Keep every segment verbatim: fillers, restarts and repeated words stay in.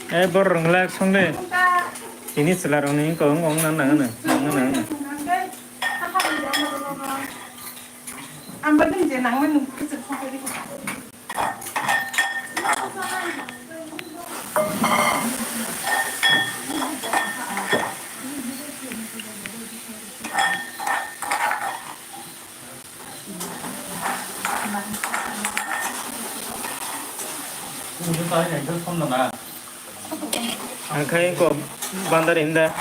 Eh, bor rong lak song le. Ini selar rong ni kong kong nang nang nang nang nang. Ang ba ding je nang menu kecil kong kali. Ang khai ko bandar inda.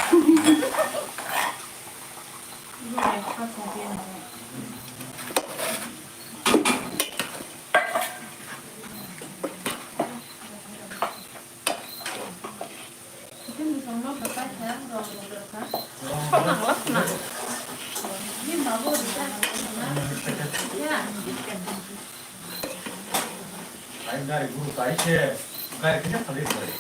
Ai gari guru tai se, gari kisa khali khali.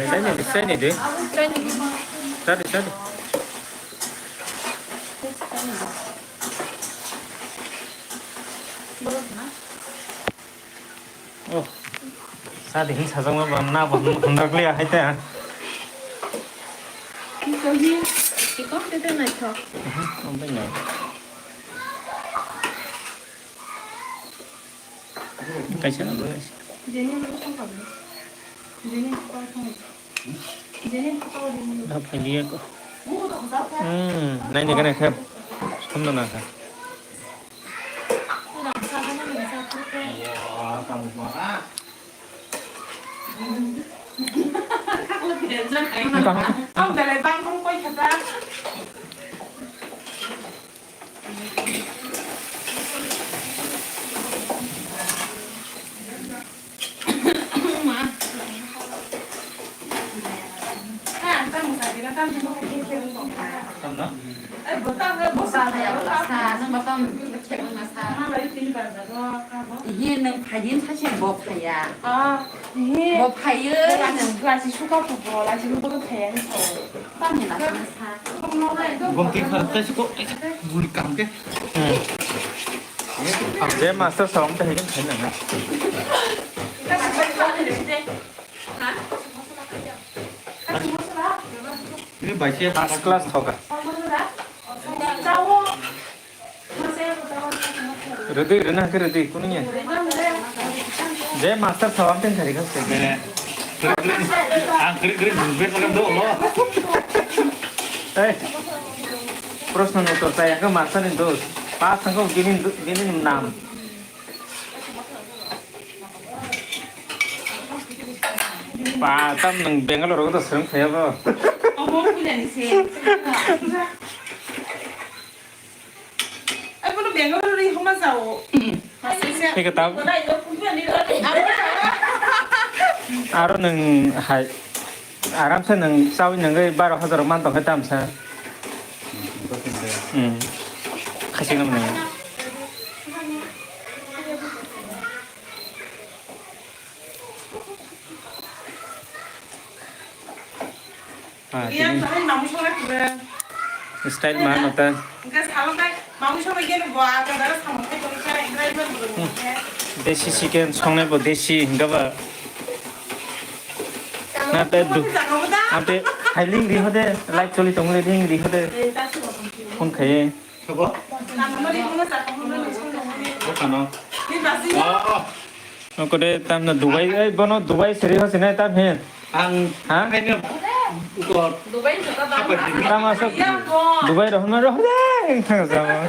Chai ni, chai ni de. Chai ni. Chai ni. Oh. Sa de hin sajak ma ba na ba hin hwnda kliya hai ta. Iko hi, iko tete naithok. Mhm, ambai nai. Kaisa na ba kaisa. Jeni mo ko pa. Jeni ko pa. Jeni ko pa. Da phaliya ko. Hmm, nai ni kana kha. Samna na kha. Ang belai bangkong koi khata. Sa, nang ba tong. Ihi nang phaidin sachi bo phaya. Bo phaiyo. Lachi suka phubo, lachi nung bodo phaya ni so. Tamni na sa. Gomti kha, ta siko, guli kam ke. Hmm. Ang je master song ta hiding khaina na. Ini bai se first class thoka. Rwdi, rwna hwnkhe rwdi, kunu ya. Je master song tin thari kha. Ang krik krik bumper makan do lo. Eh. Proshno ni uttor chaya khe master ni dos. Pass thangkho bini, bini nam. Pa, tam nwng Bangalore o to swrwng phaiya bo. Omo puila ni se. Ai, bono Bangalore ri homa jao. Thik ta. Aro nwng hai, aram se nwng chawi nwngwi baro hajar man tong khe tamsa. Hmm. Khasing nwng. Ah, iya, tini. Bahai mamu sore kure. Style ma mata. Engke salo kai mamu sore gene bo aga dara samung kai tong kare driver bo. Hmm. Desi chicken songnai bo desi hingga ba. Na te du. Ate hailing ri hode, live choli tong le ring ri hode. Phone khaye. Sabo? Bukano. Oh, oh. Oko de tamno Dubai, ei, bono Dubai seri ho sinai tam he. Ang ha? Kaino ko Dubai jota tam. Tam asok Dubai rohon ma rohon de, thang sama.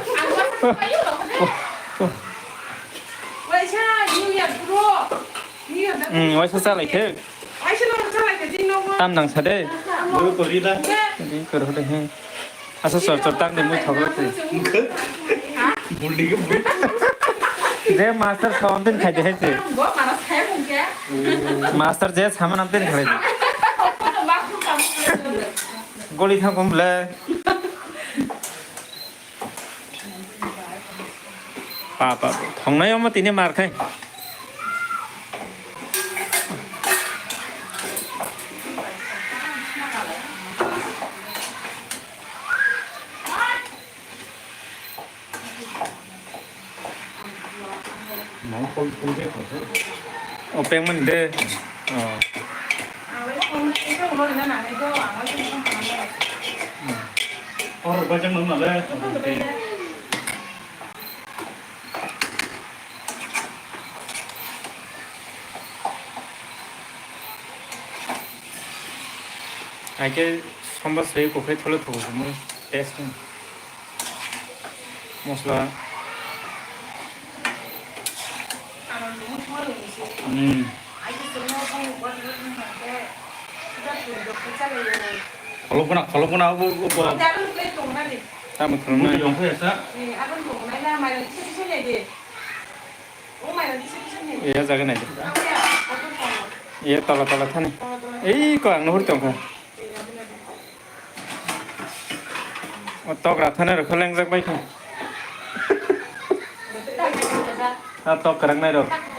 Waisa New Year bro. New Year. Hmm, waisa salai khe. Waisa no salai khe jing no. Tam nang sa de. Bro ko rida. Di kor ho de he. Asa sor sor tang de mui thok rok se. Buldi ke bui. Je master sawan tin khai de hai se. Master je saman am tin khai de. Goli thang kum ble. Pa pa thongnai omo tini mar khai. O pengmani de. Oh. Oro bajak nang nale. Hai khe sombar swi kuphai thole thugo hwnwi test wng. Mosla. Hmm. Kholopuna, kholopuna abo, abo. Tamo khulumnai. Iya jaga nai. Iya tola tola thani. Ei ko ang nuhur tongkha. O tokra thani rokha lengjak bai kha. A tok kwrang nai rok.